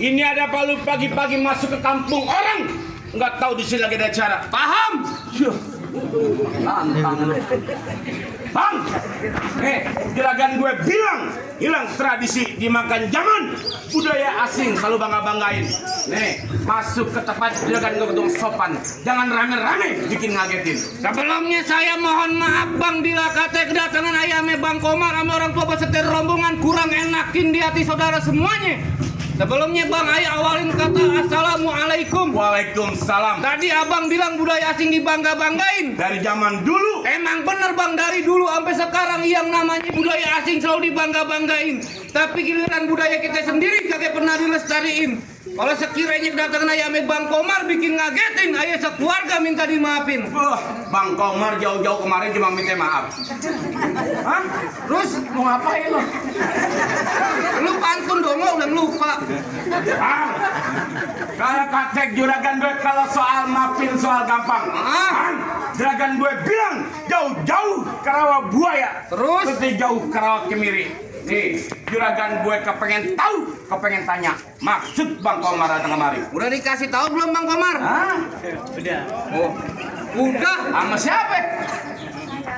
Ini ada apa lu pagi-pagi masuk ke kampung orang? Nggak tahu di sini lagi ada acara. Paham? Bang, juragan gue bilang hilang tradisi dimakan zaman, budaya asing selalu bangga-banggain. Nih, masuk ke tempat juragan gue dong sopan, jangan rame-rame bikin ngagetin. Sebelumnya saya mohon maaf Bang, bila kata kedatangan ayamnya Bang Komar sama orang tua beserta rombongan kurang enakin di hati saudara semuanya. Sebelumnya Bang, ayo awalin kata Assalamualaikum. Waalaikumsalam. Tadi Abang bilang budaya asing dibangga-banggain. Dari zaman dulu. Emang bener Bang, dari dulu sampai sekarang yang namanya budaya asing selalu dibangga-banggain. Tapi giliran budaya kita sendiri kagak pernah dilestariin. Kalau sekiranya kedatangan ayamnya Bang Komar bikin ngagetin, ayah sekeluarga minta dimaafin. Bang Komar jauh-jauh kemarin cuma minta maaf. Hah? Terus mau ngapain lo? Lu pantun dong, lo udah lupa. Kayak katek juragan gue kalau soal maafin soal gampang. Juragan gue bilang jauh-jauh ke rawa buaya. Terus jauh ke rawa kemiri. Nih, juragan gue kepengen tahu, kepengen tanya maksud Bang Komar datang kemari. Udah dikasih tahu belum Bang Komar? Udah. Oh, udah. Sama siapa?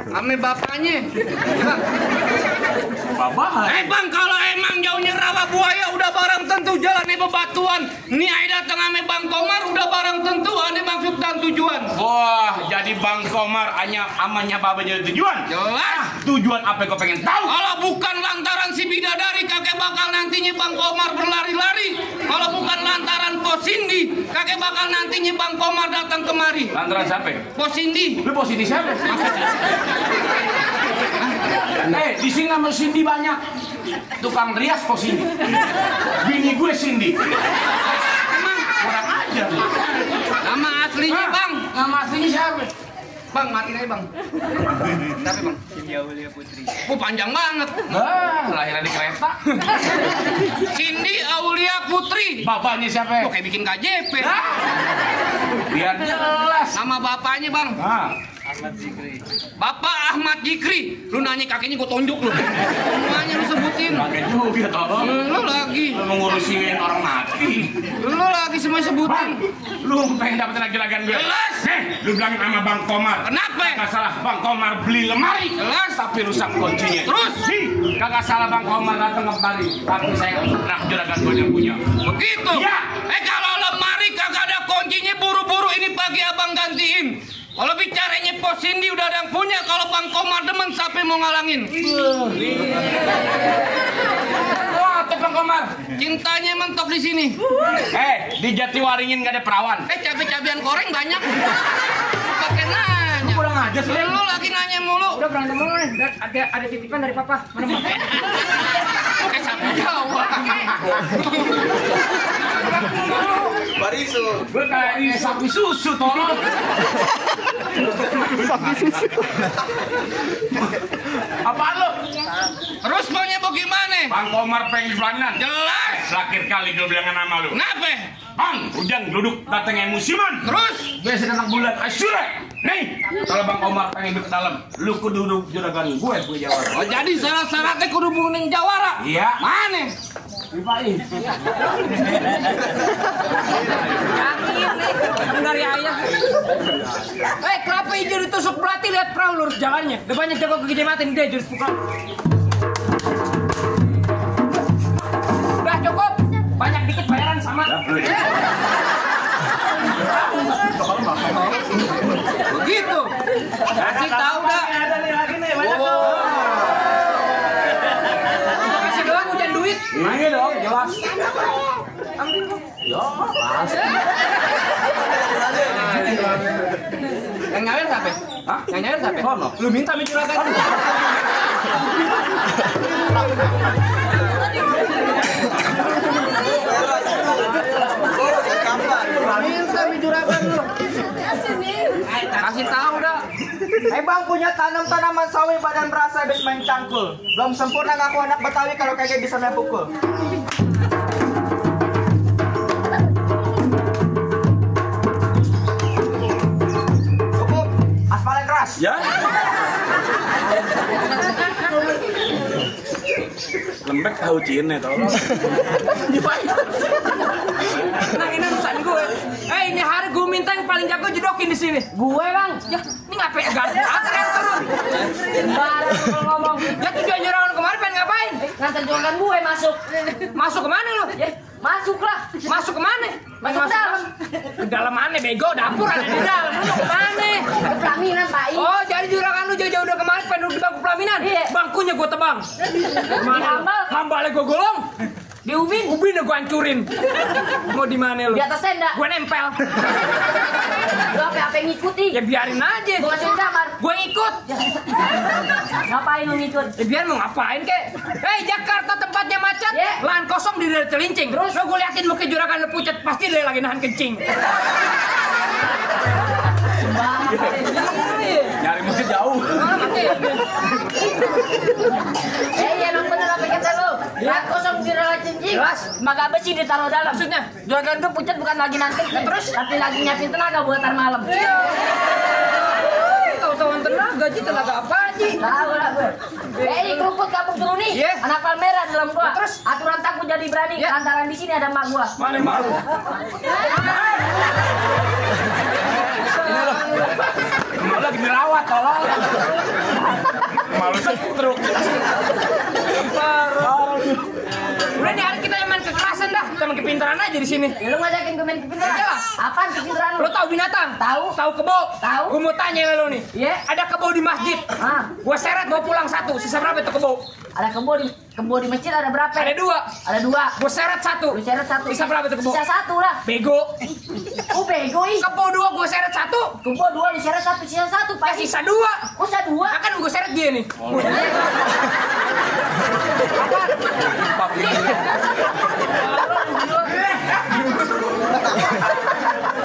Sama bapaknya. Bapak? Bang, kalau emang jauhnya rawa buaya udah barang tentu jalan nih bebatuan. Nih ayo datang sama Bang Komar udah barang tentu ada maksud dan tujuan. Wah, jadi Bang Komar hanya amannya babanya tujuan. Jelas. Tujuan apa yang kau pengen tahu? Kalau bukan lantaran si bidadari kakek bakal nantinya Bang Komar berlari-lari. Kalau bukan lantaran Posindi, kakek bakal nantinya Bang Komar datang kemari. Lantaran siapa? Posindi. Lu Posindi siapa? Di sini nama Cindy banyak. Tukang rias kok Cindy. Bini gue Cindy. Emang kurang ajar. nama aslinya Bang? Nama aslinya siapa? Bang, matiin aja Bang. Tapi Bang, Cindy Aulia Putri. Panjang banget. Lahiran di kereta. Cindy Aulia Putri. Bapaknya siapa? Kok kayak bikin KJP? Biar jelas. Nama bapaknya Bang? Ahmad Jikri. Bapak Ahmad Jikri. Lu nanya kakeknya gue tonjok lu. Semuanya lu sebutin. Kakek juga tolong. Lu lagi. Lu mengurusin orang mati. Lu lagi semua sebutin. Lu pengen dapetin lagi-lagian gue? Jelas. Lu bilangin sama Bang Komar. Kenapa? Kagak salah Bang Komar beli lemari. Jelas. Tapi rusak kuncinya. Terus? Kagak salah Bang Komar datang kembali. Tapi saya pernah juragan gue yang punya. Begitu? Iya. Kalau lemari kagak ada kuncinya, buru-buru ini pagi abang gantiin. Kalau bicaranya Posindi udah ada yang punya. Kalau Bang Komar demen, siapa mau ngalangin? Wah, tuh Bang Komar. Cintanya mentok di sini. Di Jatiwaringin gak ada perawan. Cabai-cabian goreng banyak. Pakai nanya. Kurang aja sih. Lu lagi nanya mulu. Udah berantem mulu nih. Ada titipan dari papa. Mana Pak? Pakai sapi Jawa. Barisu. Gue kayak sapi susu tolong. Sapi susu. Apaan lu? Terus maunya bagaimana? Bang Komar pengen pelaminan. Jelas. Terakhir kali gue bilang nama lu. Kenapa? Bang, hujan duduk datangnya musiman. Terus? Biasa datang bulan Asyura. Nih, kalau Bang Komar pengen ke dalam, lu kudu duduk juragan gue jawara. Oh, jadi syarat-syaratnya kudu bunuh jawara? Iya. Mana? Dipain. Dari ayah. Kenapa hijau ditusuk berarti lihat perahu lurus jalannya. Udah banyak jago kegede matiin deh jurus pukul. Udah cukup. Banyak dikit bayaran sama. Begitu. Kasih tahu dah. Ada nih lagi nih banyak. duit. Nanya dong, jelas. Ambil kok. Ya, pasti. Yang nyawer siapa? Hah? Yang nyawer siapa? Sono. Lu minta juragan. Minta juragan lu. Kasih tahu dah. Bang punya tanam tanaman sawi badan berasa habis main cangkul. Belum sempurna ngaku anak Betawi kalau kagak bisa main pukul. Cukup, aspal yang keras. Ya. Lembek tahu Cina tau. Nah ini urusan gue. Ini hari gue minta yang paling jago jedokin di sini. Gue bang. Ya, ini ngapain garpu? Apa yang turun? Sembarang kalau ngomong. Ya tujuan nyerang kemarin pengen ngapain? Nganter juragan gue masuk. Masuk kemana lu? Ya, masuklah. Masuk kemana? Masuk ke dalam. Ke dalam mana bego? Dapur ada di dalam. Lu mau kemana? Ke pelaminan Pak. Oh, jadi juragan lu jauh-jauh udah kemarin pengen duduk di bangku pelaminan? Iya. Bangkunya gue tebang. Dihambal. Hambalnya gue golong. Di ubin. Ubinnya gue hancurin. Mau di mana lu? Di atas tenda. Gue nempel. Lu apa yang ngikuti? Ya biarin aja. Gue kasih kamar. Gue ngikut. Ngapain lu ngikut? Ya biar mau ngapain kek? Jakarta tempatnya macet, Yeah. lahan kosong di daerah Celincing. Terus? Lo gue liatin muka juragan lu pucat, pasti dia lagi nahan kencing. Nyari masjid jauh. Emang bener apa kata lu? Lahan kosong di dalam cincin. Jelas. Maka besi ditaruh dalam. Maksudnya? Juragan tuh pucat bukan lagi nanti. Terus? Tapi lagi nyiapin tenaga buat ntar malam. Tahu-tahuan tenaga, tenaga apa Ji? Tahu lah gue. Kerupuk kampung turun nih. Iya. Anak palmera dalam gua. Terus? Aturan takut jadi berani. Iya. Lantaran di sini ada mak gua. Mana malu? Malu lagi dirawat, tolong. Malu setruk. Udah nih hari kita yang main kekerasan dah, kita main kepintaran aja di sini. Ya, lu ngajakin gue main kepintaran. Jelas. Apaan kepintaran lu? Lo tahu binatang? Tahu. Tahu kebo? Tahu. Gue mau tanya sama lo nih. Iya. Ada kebo di masjid. Ah, Gue seret bawa pulang satu. Sisa berapa itu kebo? ada kebo di masjid ada berapa? Ada dua. Ada dua. Gue seret satu. Lu seret satu. Sisa berapa itu kebo? Sisa satu lah. Bego. Bego ih. Kebo dua gue seret satu. Kebo dua lu seret satu, sisa satu. Ya Pak. sisa dua. Oh, sisa dua. Nah, kan gue seret dia nih.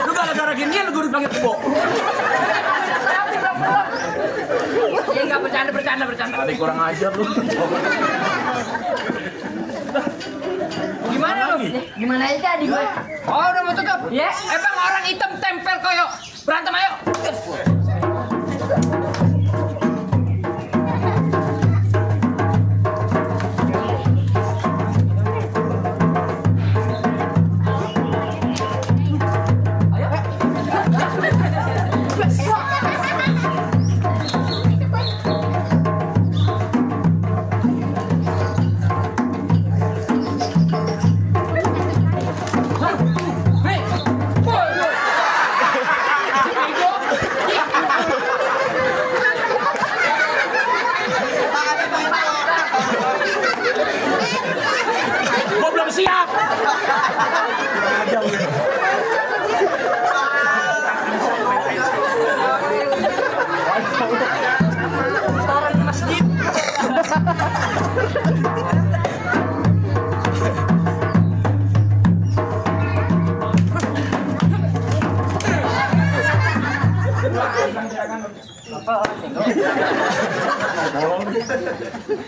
Lu gara-gara ginian lu gue dibilang kebo. Ya enggak bercanda. Tadi kurang ajar lu. Gimana lu? Gimana aja tadi gue? Oh, udah mau tutup? Ya. Bang orang hitam tempel koyo. Berantem ayo. Gua belum siap. Orang di masjid.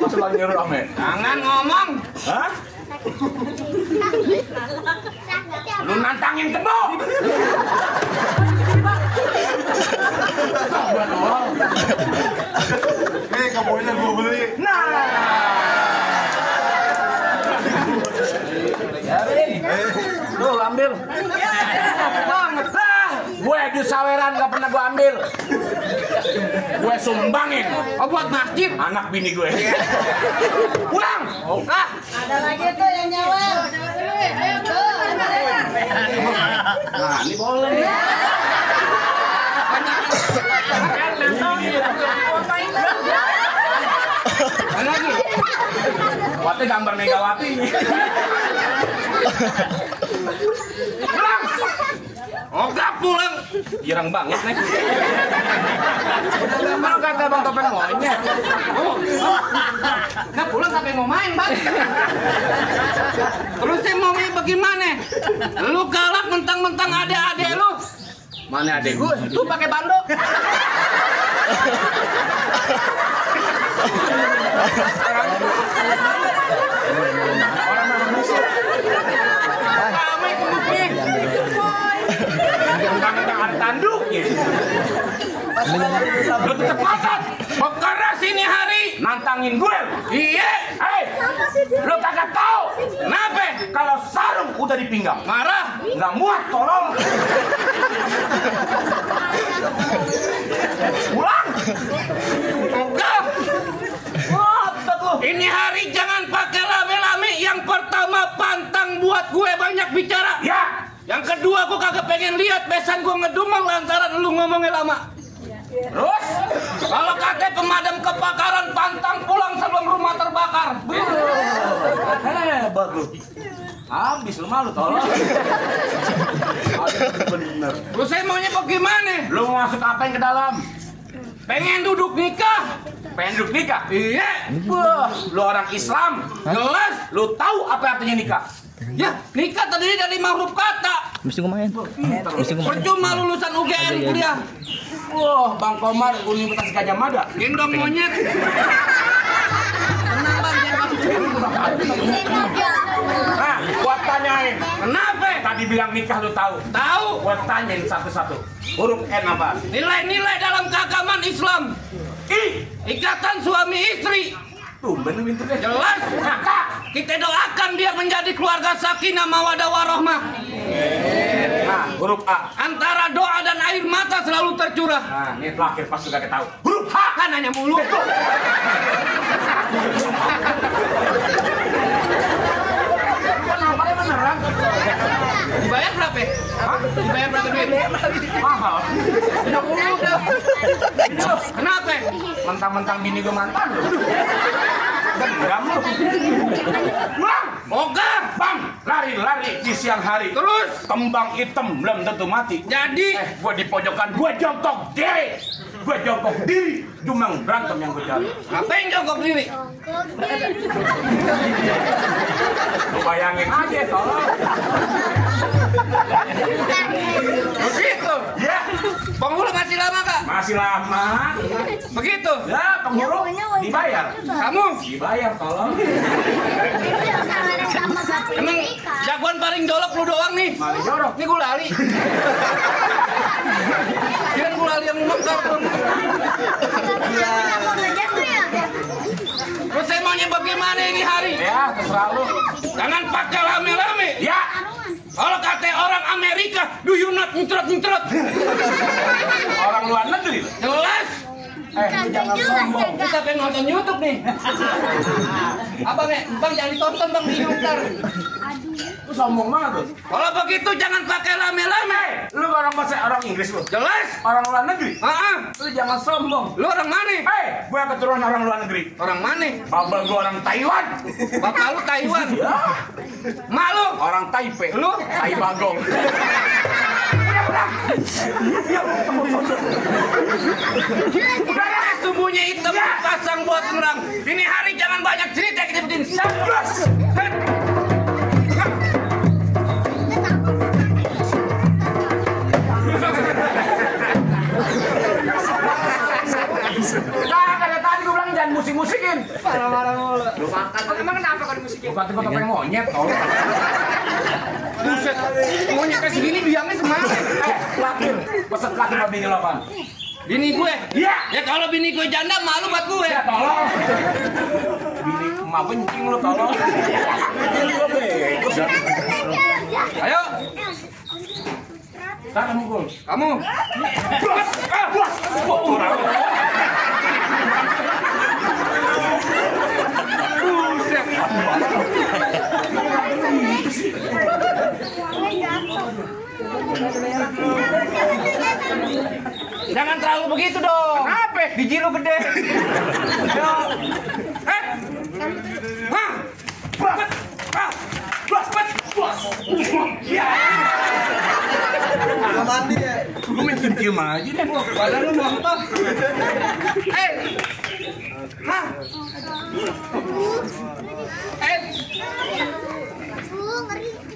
Masuk lagi nyuruh ame. Jangan ngomong. Hah? Lu nantangin kebo. Kebonya gue beli. Nah. Lu ambil. Banget lah. Gue di saweran gak pernah gue ambil. Gue sumbangin. Oh buat masjid. Anak bini gue. Pulang. Ah, Ada lagi tuh yang nyawer. Ayo tuh. Nah, ini boleh nih. Mana lagi? Buatnya gambar Megawati. Pulang. Enggak pulang. Girang banget nih. Mana kata Bang Topeng monyet? Nggak pulang sampai mau main, Bang. Terus saya mau bagaimana? Lu galak mentang-mentang adek-adek lu. Mana adek gue? Tuh pakai bando. Ramai kemuknya. Mentang-mentang ada tanduknya. Lu kecepatan. Perkara sini hari. Nantangin gue. Iya. Hei, lu kagak tahu. Kenapa? Kalau sarung udah di pinggang, Marah. nggak muat, tolong. Pulang. Enggak. Apa tuh? Ini hari jangan pakai lame-lame. Yang pertama pantang buat gue banyak bicara. Ya. Yang kedua gue kagak pengen lihat besan gue ngedumel lantaran lu ngomongnya lama. Terus? Kalau kata pemadam kebakaran pantang pulang sebelum rumah terbakar. Hebat lu. Habis lu malu, tolong. Bener. Lu saya maunya bagaimana? Lu mau masuk apa yang ke dalam? Pengen duduk nikah? Pengen duduk nikah? Iya. Wah, lu orang Islam. Jelas. Lu tahu apa artinya nikah? Ya, nikah terdiri dari 5 huruf kata. Mesti gue main. Mesti gue main. Percuma lulusan UGM kuliah. Wah, Bang Komar Universitas Gajah Mada. Gendong monyet. Tenang Bang, jangan masuk. Nah, gua tanyain. Kenapa? Tadi bilang nikah lu tahu. Tahu. Gua tanyain satu-satu. Huruf N apa? Nilai-nilai dalam keagamaan Islam. I. Ikatan suami istri. Tumben lu pintu deh. Jelas. Nah, Kita doakan dia menjadi keluarga sakinah mawadah warahmah. nah, huruf A. Antara doa dan air mata selalu tercurah. Nah, ini terakhir pas juga tahu. Huruf H. Kan nanya mulu. Kenapa beneran? Dibayar berapa? Dibayar berapa duit? Mahal. Udah. Kenapa? Mentang-mentang bini gue mantan lu. Dendam lu. Pulang. Moga. Bang, lari-lari di siang hari. Terus Kembang hitam belum tentu mati. jadi Gue di pojokan, gue jongkok diri. Gue jongkok diri. Cuma berantem yang gue cari. ngapain jongkok diri? Lu bayangin aja, tolong. Begitu. Ya, Penghulu masih lama kak? masih lama. Begitu. Ya, penghulu dibayar. Kamu Dibayar, tolong. emang jagoan paling dolok lu doang nih. Mari jorok. Ini gulali. Kirain gulali yang mekar tuh. Terus saya maunya bagaimana ini hari? Ya, terserah lu. Jangan pakai lame-lame. Ya, Kalau kata orang Amerika, do you not nyutrot-nyutrot? orang luar negeri. Jelas. Lu jangan sombong. Kita pengen nonton YouTube nih. Abang ya, bang jangan ditonton bang di YouTube ntar. Lu sombong banget lu. Kalau begitu jangan pakai lame-lame. Lu orang bahasa orang Inggris lu. Jelas. Orang luar negeri. Ah, Lu jangan sombong. lu orang mana? Gue keturunan orang luar negeri. Orang mana? Bapak gue orang Taiwan. Bapak lu Taiwan. Mak lu? Orang Taipei. Lu? Tai Bagong. Udah sumbunya hitam pasang buat nerang. Ini hari jangan banyak cerita kita bikin sabras. Nah, kayak tadi gue bilang jangan musik-musikin. Marah-marah mulu. Lu makan. Emang kenapa kalau musikin? Bukan tipe topeng monyet, tolong. Buset. Monyet kayak segini biangnya semangat. Pelakir. Peset pelakir sama bini lo, Pan. Bini gue? Iya. Ya kalau bini gue janda malu buat gue. Ya, tolong. Bini emak bencing lu, tolong. Ayo, Ntar kamu gol. kamu. Bos! Bos! Kurang. Buset. Jangan terlalu begitu dong. Kenapa? Biji lu gede. Yo. Hah? Kiem aja deh. Badan lu montok. Hah?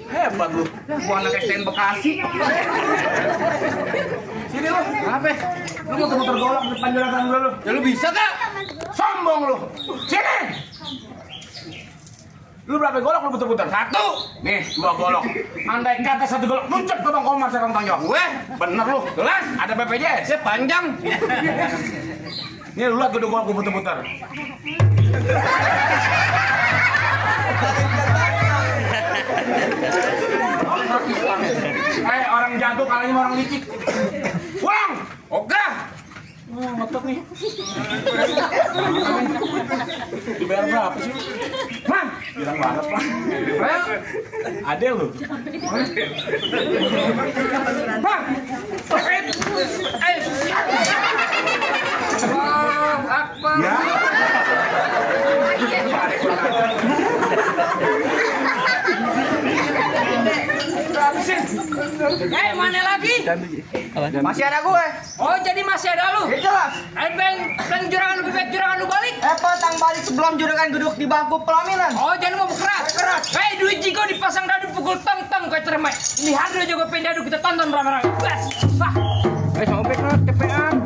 Hebat lu. Gua anak STN Bekasi. Sini lu. Apa? Lu muter-muter golok di depan juragan gue lu. Ya lu bisa gak? Sombong lu. Sini. Lu berapa golok lu puter-puter? 1. Nih, 2 golok. Andai kata 1 golok muncul ke Bang Komar sekarang tanggung jawab. Gue Bener lu. jelas Ada BPJS. saya panjang. Nih lu lihat gue golok gue puter-puter. Orang jago kalahnya sama orang licik. Pulang. Ogah. Oh, ngotot nih. Dibayar berapa sih? Man, bilang banget lah. Ayo. Ada lu. Bang. Allahu Akbar. Ya. Mana lagi? Masih ada gue. Oh, jadi masih ada lu. Ya jelas. Ben juragan lu bebek juragan lu balik. Petang balik sebelum juragan duduk di bangku pelaminan. Oh, jangan mau keras. Keras. Hei, duit jigo dipasang dadu pukul tong-tong kayak cermet. Lihat dulu jago pendadu kita tonton rame-rame. Bas. Wah. Sobek lah tepean.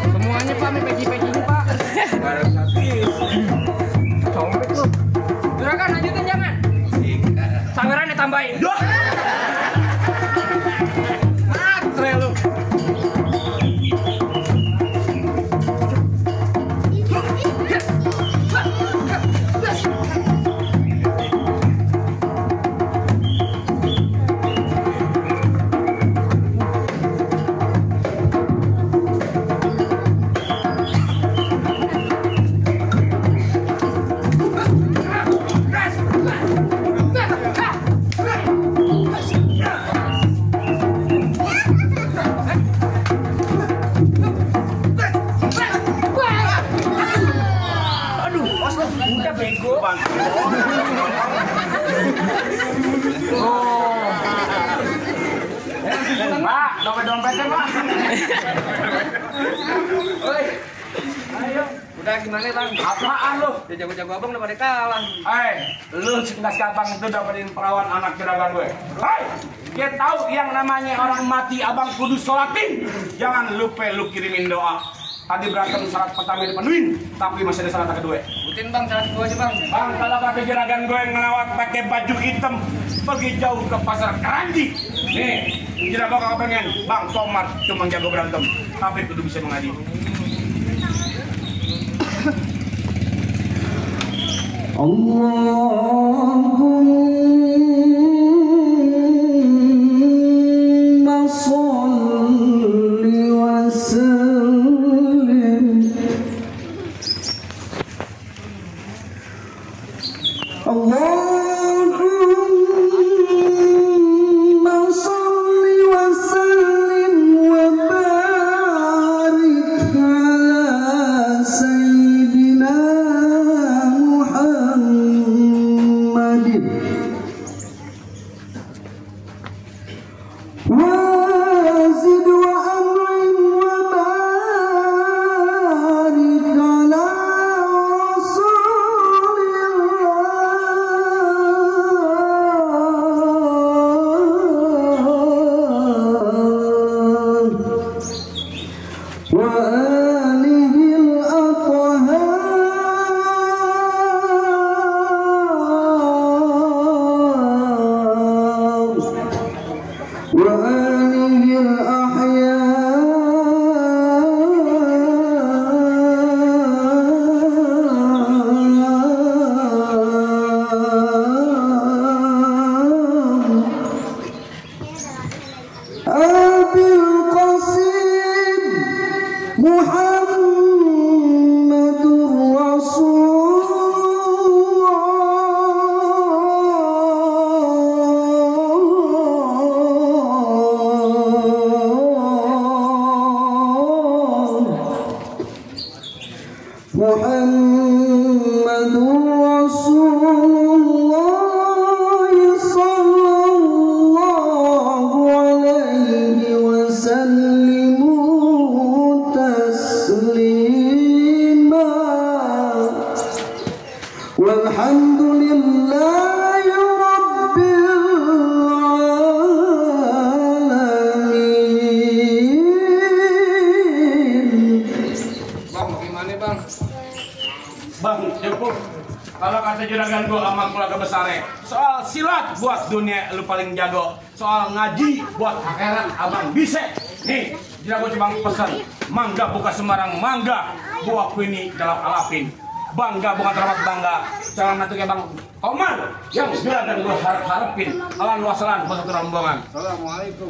Semuanya Pak, ini peci-pecinya Pak. Sobek lu. Juragan lanjutin jangan. Sawerannya tambahin. Matre lu. Udah bego. Pak, dompet-dompetnya Pak. Oi. Ayo. Udah gimana Bang? Apaan lu? Ya jago-jago abang udah pada kalah. Lu sekilas abang itu dapetin perawan anak juragan gue. Dia tahu yang namanya orang mati abang kudu sholatin. Jangan lupa lu kirimin doa. Tadi berantem syarat pertama dipenuhin, tapi masih ada syarat kedua. Sebutin Bang syarat kedua aja Bang. Bang, kalau kata juragan gue ngelawat pakai baju hitam, pergi jauh ke pasar Keranji. Nih, juragan gue kagak pengen. Bang Komar cuma jago berantem, tapi kudu bisa mengadili. Allahumma sholli wa sallim. Allahumma sholli wa sallim wa barik ala sayyidina Muhammad. Abil Qasim Muhammadur Walhamdulillahi Rabbil Alamin. Bang, gimana bang? Bang, cukup. Kalau kata juragan gua sama keluarga besar, soal silat buat dunia lu paling jago, soal ngaji buat akhirat abang bisa. Nih, juragan cuma pesan, mangga buka sembarang mangga, buah ini dalam alapin. Bangga bukan terlalu bangga, jangan nanti kayak Bang Komar yang juragan gua harapin. Alhamdulillah wassalam, rombongan. Assalamualaikum.